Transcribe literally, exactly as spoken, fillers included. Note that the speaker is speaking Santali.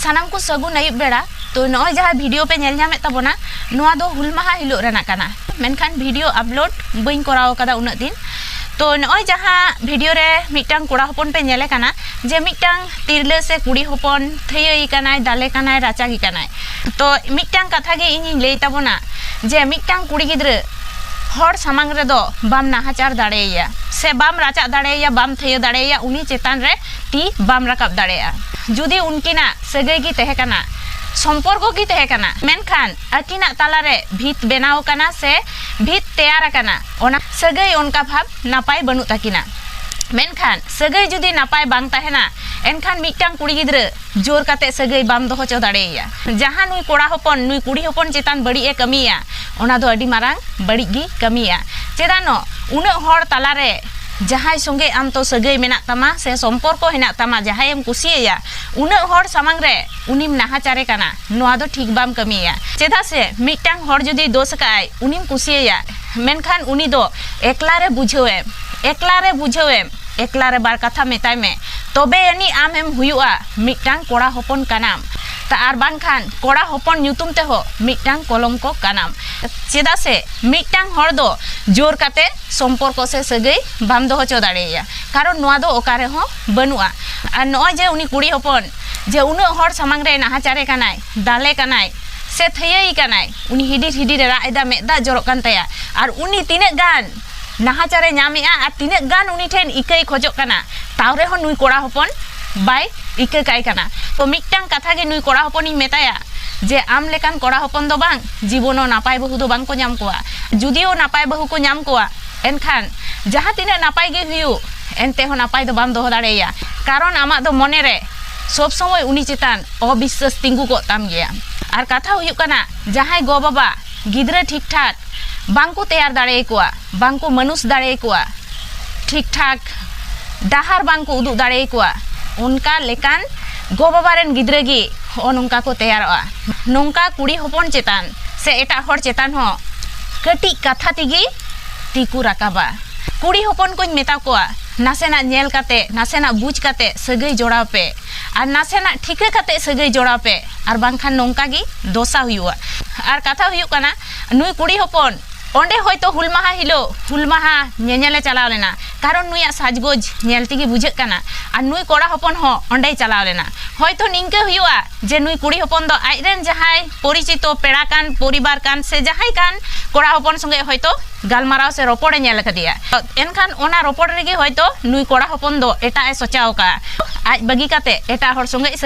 ᱥᱟᱱᱟᱢ ᱠᱚ ᱥᱟᱹᱜᱩᱱ ᱟᱹᱭᱩᱵ ᱵᱮᱲᱟ᱾ ᱛᱚ, ᱱᱚᱜᱼᱚᱭ ᱡᱟᱦᱟᱸ ᱵᱷᱤᱰᱤᱭᱳ ᱯᱮ ᱧᱮᱞ ᱧᱟᱢᱮᱫ ᱛᱟᱵᱚᱱᱟ, ᱱᱚᱣᱟ ᱫᱚ ᱦᱩᱞ ᱢᱟᱦᱟ ᱦᱤᱞᱳᱜ ᱨᱮᱱᱟᱜ ᱠᱟᱱᱟ, ᱢᱮᱱᱠᱷᱟᱱ ᱵᱷᱤᱰᱤᱭᱳ ᱟᱯᱞᱳᱰ ᱵᱟᱹᱧ ᱠᱚᱨᱟᱣ ᱟᱠᱟᱫᱟ ᱩᱱᱟᱹᱜ ᱫᱤᱱ᱾ ᱛᱚ, ᱱᱚᱜᱼᱚᱭ ᱡᱟᱦᱟᱸ ᱵᱷᱤᱰᱤᱭᱳ ᱨᱮ ᱢᱤᱫᱴᱟᱝ ᱠᱚᱲᱟ ᱦᱚᱯᱚᱱ ᱯᱮ ᱧᱮᱞᱮ ᱠᱟᱱᱟ, ᱡᱮ ᱢᱤᱫᱴᱟᱝ ᱛᱤᱨᱞᱟᱹ ᱥᱮ ᱠᱩᱲᱤ ᱦᱚᱯᱚᱱ ᱛᱷᱟᱹᱭᱟᱹᱭ ᱠᱟᱱᱟᱭ, ᱫᱟᱞᱮ ᱠᱟᱱᱟᱭ, ᱨᱟᱪᱟᱜᱮ ᱠᱟᱱᱟᱭ᱾ ᱛᱚ, ᱢᱤᱫᱴᱟᱝ ᱠᱟᱛᱷᱟ ᱜᱮ ᱤᱧᱤᱧ ᱞᱟᱹᱭ ᱛᱟᱵᱚᱱᱟ, ᱡᱮ ᱢᱤᱫᱴᱟᱝ ᱠᱩᱲᱤ ᱜᱤᱫᱽᱨᱟᱹ ᱦᱚᱲ ᱥᱟᱢᱟᱝ ᱨᱮᱫᱚ ᱵᱟᱢ ᱱᱟᱦᱟᱪᱟᱨ ᱫᱟᱲᱮᱭᱟᱭᱟ, ᱥᱮ ᱵᱟᱢ ᱨᱟᱪᱟᱜ ᱫᱟᱲᱮᱭᱟᱭᱟ, ᱵᱟᱢ ᱛᱷᱟᱹᱭᱟᱹ ᱫᱟᱲᱮᱭᱟᱭᱟ, ᱩᱱᱤ ᱪᱮᱛᱟᱱ ᱨᱮ ᱛᱤ ᱵᱟᱢ ᱨᱟᱠᱟᱵ ᱫᱟᱲᱮᱭᱟᱜᱼᱟ᱾ ᱡᱩᱫᱤ ᱩᱱᱠᱤᱱᱟᱜ ᱥᱟᱹᱜᱟᱹᱭ ᱜᱮ ᱛᱟᱦᱮᱸ ᱠᱟᱱᱟ, ᱥᱚᱢᱯᱚᱨᱠᱚ ᱜᱮ ᱛᱟᱦᱮᱸ ᱠᱟᱱᱟ, ᱢᱮᱱᱠᱷᱟᱱ ᱟᱹᱠᱤᱱᱟᱜ ᱛᱟᱞᱟᱨᱮ ᱵᱷᱤᱛ ᱵᱮᱱᱟᱣ ᱟᱠᱟᱱᱟ ᱥᱮ ᱵᱷᱤᱛ ᱛᱮᱭᱟᱨ ᱟᱠᱟᱱᱟ, ᱚᱱᱟ ᱥᱟᱹᱜᱟᱹᱭ ᱚᱱᱠᱟ ᱵᱷᱟᱵᱽ ᱱᱟᱯᱟᱭ ᱵᱟᱹᱱᱩᱜ ᱛᱟᱹᱠᱤᱱᱟ, ᱢᱮᱱᱠᱷᱟᱱ ᱥᱟᱹᱜᱟᱹᱭ ᱡᱩᱫᱤ ᱱᱟᱯᱟᱭ ᱵᱟᱝ ᱛᱟᱦᱮᱱᱟ, ᱮᱱᱠᱷᱟᱱ ᱢᱤᱫᱴᱟᱝ ᱠᱩᱲᱤ ᱜᱤᱫᱽᱨᱟᱹ ᱡᱳᱨ ᱠᱟᱛᱮ ᱥᱟᱹᱜᱟᱹᱭ ᱵᱟᱢ ᱫᱚᱦᱚ ᱦᱚᱪᱚ ᱫᱟᱲᱮᱭᱟᱭᱟ᱾ ᱡᱟᱦᱟᱸ ᱱᱩᱭ ᱠᱚᱲᱟ ᱦᱚᱯᱚᱱ, ᱱᱩᱭ ᱠᱩᱲᱤ ᱦᱚᱯᱚᱱ ᱪᱮᱛᱟᱱ ᱵᱟᱹᱲᱤᱡ ᱮ ᱠᱟᱹᱢᱤᱭᱟ, ᱚᱱᱟ ᱫᱚ ᱟᱹᱰᱤ ᱢᱟᱨᱟᱝ ᱵᱟᱹᱲᱤᱡ ᱜᱮ ᱠᱟᱹᱢᱤᱭᱟ᱾ ᱪᱮᱫᱟᱜ ᱱᱚ ᱩᱱᱟᱹᱜ ᱦᱚᱲ ᱛᱟᱞᱟᱨᱮ ᱡᱟᱦᱟᱸᱭ ᱥᱚᱸᱜᱮ ᱟᱢ ᱛᱚ ᱥᱟᱹᱜᱟᱹᱭ ᱢᱮᱱᱟᱜ ᱛᱟᱢᱟ ᱥᱮ ᱥᱚᱢᱯᱚᱨᱠᱚ ᱦᱮᱱᱟᱜ ᱛᱟᱢᱟ, ᱡᱟᱦᱟᱸᱭᱮᱢ ᱠᱩᱥᱤᱭᱟᱭᱟ, ᱩᱱᱟᱹᱜ ᱦᱚᱲ ᱥᱟᱢᱟᱝ ᱨᱮ ᱩᱱᱤᱢ ᱱᱟᱦᱟᱪᱟᱨᱮ ᱠᱟᱱᱟ, ᱱᱚᱣᱟ ᱫᱚ ᱴᱷᱤᱠ ᱵᱟᱢ ᱠᱟᱹᱢᱤᱭᱟ᱾ ᱪᱮᱫᱟᱜ ᱥᱮ ᱢᱤᱫᱴᱟᱝ ᱦᱚᱲ ᱡᱩᱫᱤ ᱫᱳᱥ ᱟᱠᱟᱫ ᱟᱭ, ᱩᱱᱤᱢ ᱠᱩᱥᱤᱭᱟᱭᱟ, ᱢᱮᱱᱠᱷᱟᱱ ᱩᱱᱤ ᱫᱚ ᱮᱠᱞᱟ ᱨᱮ ᱵᱩᱡᱷᱟᱹᱣᱮᱢ, ᱮᱠᱞᱟ ᱨᱮ ᱵᱩᱡᱷᱟᱹᱣᱮᱢ, ᱮᱠᱞᱟ ᱨᱮ ᱵᱟᱨ ᱠᱟᱛᱷᱟ ᱢᱮᱛᱟᱭ ᱢᱮ, ᱛᱚᱵᱮ ᱟᱹᱱᱤᱡ ᱟᱢᱮᱢ ᱦᱩᱭᱩᱜᱼᱟ ᱢᱤᱫᱴᱟᱝ ᱠᱚᱲᱟ ᱦᱚᱯᱚᱱ ᱠᱟᱱᱟᱢ᱾ ᱛᱟ ᱟᱨ ᱵᱟᱝᱠᱷᱟᱱ ᱠᱚᱲᱟ ᱦᱚᱯᱚᱱ ᱧᱩᱛᱩᱢ ᱛᱮᱦᱚᱸ ᱢᱤᱫᱴᱟᱝ ᱠᱚᱞᱚᱝᱠᱚ ᱠᱟᱱᱟᱢ᱾ ᱪᱮᱫᱟᱜ ᱥᱮ ᱢᱤᱫᱴᱟᱝ ᱦᱚᱲ ᱫᱚ ᱡᱳᱨ ᱠᱟᱛᱮ ᱥᱚᱢᱯᱚᱨᱠᱚ ᱥᱮ ᱥᱟᱹᱜᱟᱹᱭ ᱵᱟᱢ ᱫᱚᱦᱚ ᱦᱚᱪᱚ ᱫᱟᱲᱮᱭᱟᱭᱟ, ᱠᱟᱨᱚᱱ ᱱᱚᱣᱟ ᱫᱚ ᱚᱠᱟ ᱨᱮᱦᱚᱸ ᱵᱟᱹᱱᱩᱜᱼᱟ᱾ ᱟᱨ ᱱᱚᱜᱼᱚᱭ ᱡᱮ ᱩᱱᱤ ᱠᱩᱲᱤ ᱦᱚᱯᱚᱱ ᱡᱮ ᱩᱱᱟᱹᱜ ᱦᱚᱲ ᱥᱟᱢᱟᱝ ᱨᱮ ᱱᱟᱦᱟᱪᱟᱨᱮ ᱠᱟᱱᱟᱭ, ᱫᱟᱞᱮ ᱠᱟᱱᱟᱭ, ᱥᱮ ᱛᱷᱟᱹᱭᱟᱹᱭ ᱠᱟᱱᱟᱭ, ᱩᱱᱤ ᱦᱤᱰᱤᱨ ᱦᱤᱰᱤᱨ ᱮ ᱨᱟᱜ ᱮᱫᱟ, ᱢᱮᱫ ᱫᱟᱜ ᱡᱚᱨᱚᱜ ᱠᱟᱱ ᱛᱟᱭᱟ, ᱟᱨ ᱩᱱᱤ ᱛᱤᱱᱟᱹᱜ ᱜᱟᱱ ᱱᱟᱦᱟᱪᱟᱨᱮ ᱧᱟᱢᱮᱜᱼᱟ ᱟᱨ ᱛᱤᱱᱟᱹᱜ ᱜᱟᱱ ᱩᱱᱤ ᱴᱷᱮᱱ ᱤᱠᱟᱹᱭ ᱠᱷᱚᱡᱚᱜ ᱠᱟᱱᱟ, ᱛᱟᱣ ᱨᱮᱦᱚᱸ ᱱᱩᱭ ᱠᱚᱲᱟ ᱦᱚᱯᱚᱱ ᱵᱟᱭ ᱤᱠᱟᱹ ᱠᱟᱭ ᱠᱟᱱᱟ᱾ ᱛᱚ, ᱢᱤᱫᱴᱟᱝ ᱠᱟᱛᱷᱟ ᱜᱮ ᱱᱩᱭ ᱠᱚᱲᱟ ᱦᱚᱯᱚᱱᱤᱧ ᱢᱮᱛᱟᱭᱟ ᱡᱮ ᱟᱢ ᱞᱮᱠᱟᱱ ᱠᱚᱲᱟ ᱦᱚᱯᱚᱱ ᱫᱚ ᱵᱟᱝ, ᱡᱤᱵᱚᱱ ᱦᱚᱸ ᱱᱟᱯᱟᱭ ᱵᱟᱹᱦᱩ ᱫᱚ ᱵᱟᱝ ᱠᱚ ᱧᱟᱢ ᱠᱚᱣᱟ᱾ ᱡᱩᱫᱤᱭᱳ ᱱᱟᱯᱟᱭ ᱵᱟᱹᱦᱩ ᱠᱚ ᱧᱟᱢ ᱠᱚᱣᱟ, ᱮᱱᱠᱷᱟᱱ ᱡᱟᱦᱟᱸ ᱛᱤᱱᱟᱹᱜ ᱱᱟᱯᱟᱭ ᱜᱮ ᱦᱩᱭᱩᱜ, ᱮᱱᱛᱮ ᱦᱚᱸ ᱱᱟᱯᱟᱭ ᱫᱚ ᱵᱟᱢ ᱫᱚᱦᱚ ᱫᱟᱲᱮᱭᱟᱭᱟ, ᱠᱟᱨᱚᱱ ᱟᱢᱟᱜ ᱫᱚ ᱢᱚᱱᱮ ᱨᱮ ᱥᱚᱵᱽ ᱥᱚᱢᱚᱭ ᱩᱱᱤ ᱪᱮᱛᱟᱱ ᱚᱵᱤᱥᱥᱟᱹᱥ ᱛᱤᱸᱜᱩ ᱠᱚᱜ ᱛᱟᱢ ᱜᱮᱭᱟ᱾ ᱟᱨ ᱠᱟᱛᱷᱟ ᱦᱩᱭᱩᱜ ᱠᱟᱱᱟ, ᱡᱟᱦᱟᱸᱭ ᱜᱚ ᱵᱟᱵᱟ ᱜᱤᱫᱽᱨᱟᱹ ᱴᱷᱤᱠ ᱴᱷᱟᱠ ᱵᱟᱝ ᱠᱚ ᱛᱮᱭᱟᱨ ᱫᱟᱲᱮ ᱟᱠᱚᱣᱟ, ᱵᱟᱝ ᱠᱚ ᱢᱟᱹᱱᱩᱥ ᱫᱟᱲᱮ ᱟᱠᱚᱣᱟ, ᱴᱷᱤᱠ ᱴᱷᱟᱠ ᱰᱟᱦᱟᱨ ᱵᱟᱝ ᱠᱚ ᱩᱫᱩᱜ ᱫᱟᱲᱮ ᱟᱠᱚᱣᱟ, ᱚᱱᱠᱟ ᱞᱮᱠᱟᱱ ᱜᱚ ᱵᱟᱵᱟ ᱨᱮᱱ ᱜᱤᱫᱽᱨᱟᱹ ᱜᱮ ᱦᱚᱸᱜᱼᱚ ᱱᱚᱝᱠᱟ ᱠᱚ ᱛᱮᱭᱟᱨᱚᱜᱼᱟ᱾ ᱱᱚᱝᱠᱟ ᱠᱩᱲᱤ ᱦᱚᱯᱚᱱ ᱪᱮᱛᱟᱱ ᱥᱮ ᱮᱴᱟᱜ ᱦᱚᱲ ᱪᱮᱛᱟᱱ ᱦᱚᱸ ᱠᱟᱹᱴᱤᱡ ᱠᱟᱛᱷᱟ ᱛᱮᱜᱮ ᱛᱤ ᱠᱚ ᱨᱟᱠᱟᱵᱟ᱾ ᱠᱩᱲᱤ ᱦᱚᱯᱚᱱ ᱠᱚᱧ ᱢᱮᱛᱟ ᱠᱚᱣᱟ, ᱱᱟᱥᱮᱱᱟᱜ ᱧᱮᱞ ᱠᱟᱛᱮ, ᱱᱟᱥᱮᱱᱟᱜ ᱵᱩᱡᱽ ᱠᱟᱛᱮ ᱥᱟᱹᱜᱟᱹᱭ ᱡᱚᱲᱟᱣ ᱯᱮ᱾ ᱟᱨ ᱱᱟᱥᱮᱱᱟᱜ ᱴᱷᱤᱠᱟᱹ ᱠᱟᱛᱮ ᱥᱟᱹᱜᱟᱹᱭ ᱡᱚᱲᱟᱣ ᱯᱮ, ᱟᱨ ᱵᱟᱝᱠᱷᱟᱱ ᱱᱚᱝᱠᱟ ᱜᱮ ᱫᱚᱥᱟ ᱦᱩᱭᱩᱜᱼᱟ᱾ ᱟᱨ ᱠᱟᱛᱷᱟ ᱦᱩᱭᱩᱜ ᱠᱟᱱᱟ, ᱱᱩᱭ ᱠᱩᱲᱤ ᱦᱚᱯᱚᱱ ᱚᱸᱰᱮ ᱦᱚᱭᱛᱳ ᱦᱩᱞ ᱢᱟᱦᱟ ᱦᱤᱞᱳᱜ ᱦᱩᱞ ᱢᱟᱦᱟ ᱧᱮᱧᱮᱞᱮ ᱪᱟᱞᱟᱣ ᱞᱮᱱᱟ, ᱠᱟᱨᱚᱱ ᱱᱩᱭᱟᱜ ᱥᱟᱡᱽᱜᱚᱡᱽ ᱧᱮᱞ ᱛᱮᱜᱮ ᱵᱩᱡᱷᱟᱹᱜ ᱠᱟᱱᱟ᱾ ᱟᱨ ᱱᱩᱭ ᱠᱚᱲᱟ ᱦᱚᱯᱚᱱ ᱦᱚᱸ ᱚᱸᱰᱮᱭ ᱪᱟᱞᱟᱣ ᱞᱮᱱᱟ᱾ ᱦᱚᱭᱛᱳ ᱱᱤᱝᱠᱟᱹ ᱦᱩᱭᱩᱜᱼᱟ ᱡᱮ ᱱᱩᱭ ᱠᱩᱲᱤ ᱦᱚᱯᱚᱱ ᱫᱚ ᱟᱡᱨᱮᱱ ᱡᱟᱦᱟᱸᱭ ᱯᱚᱨᱤᱪᱤᱛᱚ ᱯᱮᱲᱟ ᱠᱟᱱ, ᱯᱚᱨᱤᱵᱟᱨ ᱠᱟᱱ, ᱥᱮ ᱡᱟᱦᱟᱸᱭ ᱠᱟᱱ ᱠᱚᱲᱟ ᱦᱚᱯᱚᱱ ᱥᱚᱸᱜᱮ ᱦᱚᱭᱛᱳ ᱜᱟᱞᱢᱟᱨᱟᱣ ᱥᱮ ᱨᱚᱯᱚᱲᱮ ᱧᱮᱞ ᱟᱠᱟᱫᱮᱭᱟ, ᱮᱱᱠᱷᱟᱱ ᱚᱱᱟ ᱨᱚᱯᱚᱲ ᱨᱮᱜᱮ ᱦᱚᱭᱛᱳ ᱱᱩᱭ ᱠᱚᱲᱟ ᱦᱚᱯᱚᱱ ᱫᱚ ᱮᱴᱟᱜ ᱮ ᱥᱚᱪᱟᱣ ᱟᱠᱟᱫᱼᱟ᱾ ᱟᱡ ᱵᱟᱹᱜᱤ ᱠᱟᱛᱮ ᱮᱴᱟᱜ ᱦᱚᱲ ᱥᱚᱸᱜᱮ ᱥᱟᱹᱜᱟᱹᱭ